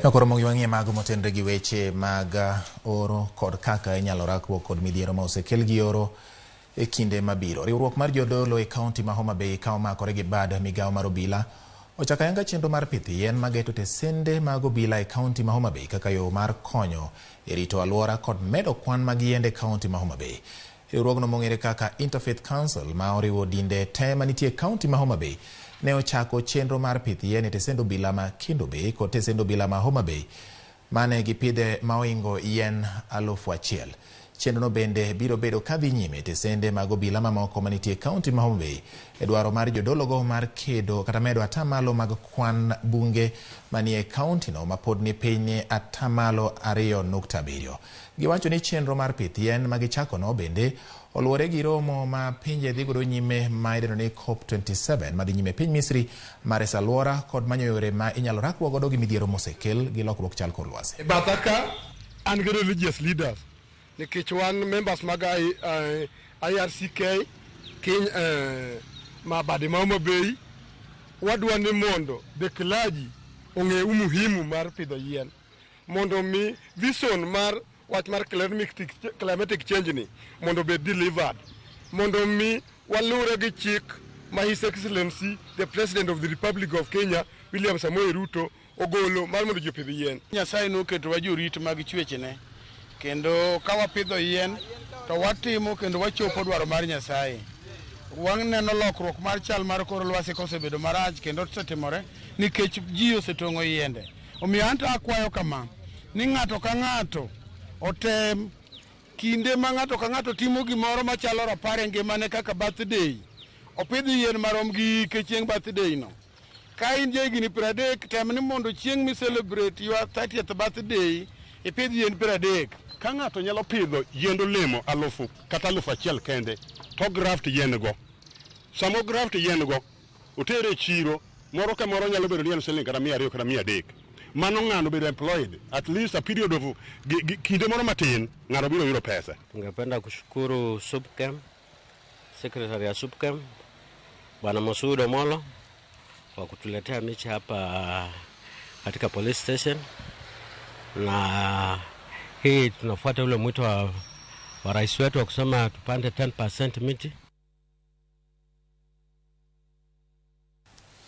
Koro mogi wang'iye mago motenre gi weche mag oro kod kaka inyalo rakruok kod midhiero ma osekel gi oro e kinde mabiro. Riwruok mar jodolo e kaunti ma Homa Bay ka omakore gi bad migawo mar obila ochako ayanga chenro mar pith yien mageto tesende mag obila e kaunti ma Homa Bay kaka yo mar konyo e rito alwora kod medo kwan mag yiende e kaunti ma Homa Bay. Riwruogno mong'ere kaka Interfaith Council ma oriwo dinde te manitie e kaunti ma Homa Bay ne ochako chenro mar pith yien e tesend obila ma Kendu Bay kod tesend obila ma Homa Bay mane gipidhe ma ohingo yien 1000. Chenrono bende biro bedo kadhi nyime e tesende mag obila mamoko manitie e kaunti ma Homa Bay e dwaro mar jodologo mar kedo kata medo atamalo mag kwan bunge manie kaunti no mapod ni piny ni atamalo 2.7. Giwacho ni chenro mar pith yien ma gichakono bende oluwore gi romo ma pinje dhi godo nyime ma idendo ni COP27 madhi nyime e piny Misri mar reso alwora kod manyo yore ma inyalo rakruok godo gi midhiero mosekel gi lokruok chal kor lwasi. E batha ka an gi religious leaders nikech wan members mag IRCK Keny ma bade ma Homa Bay, wadwa ni mondo the clergy ong'e umuhimu mar pidho yien mondo mi vision mar wach mar climatic change ni mondo obed delivered, mondo mi walure gi chik ma His Excellency the President of the Republic of Kenya William Samoei Ruto ogolo mar mondo ji opidh yien. Nyasaye noketowa jorit mag chwechne, kendo ka wapidho yien to watimo kendo wachopo dwaro mar Nyasaye. Waneno lokruok mar chal mar kor lwasi kosebedo marach kendo osetimore nikech ji osetong'o yiende. Omiyo anto akwayo kama, ni ng'ato ka ng'ato otem kinde ma ng'ato ka ng'ato timo gimoro machalo rapar e ngimane kaka birthday, opidh yien marom gi hike chieng' birthday no. Ka in jahigni 30, tem ni mondo chieng' mi celebrate your 30th birthday, ipidh yien 30. Ka ng'ato nyalo pidho yiend olemo 1000 kata 1000 kende, to graft yien go. Sama o graft yien go, otere e chiro, moro ka moro nyalo bedo ni en siling kata 200 kata 300. Mano ng'ano bedo employed at least a period of gi, kinde moro matin, ng'ano biro yudo pesa. Tungependa kushukuru SUPKEM, secretary ya SUPKEM Bwana Mosud Omolo kwa kutuletea miche hapa katika police station, na hii tunafuata ule mwito wa rais wetu wa kusema tupande 10% miti.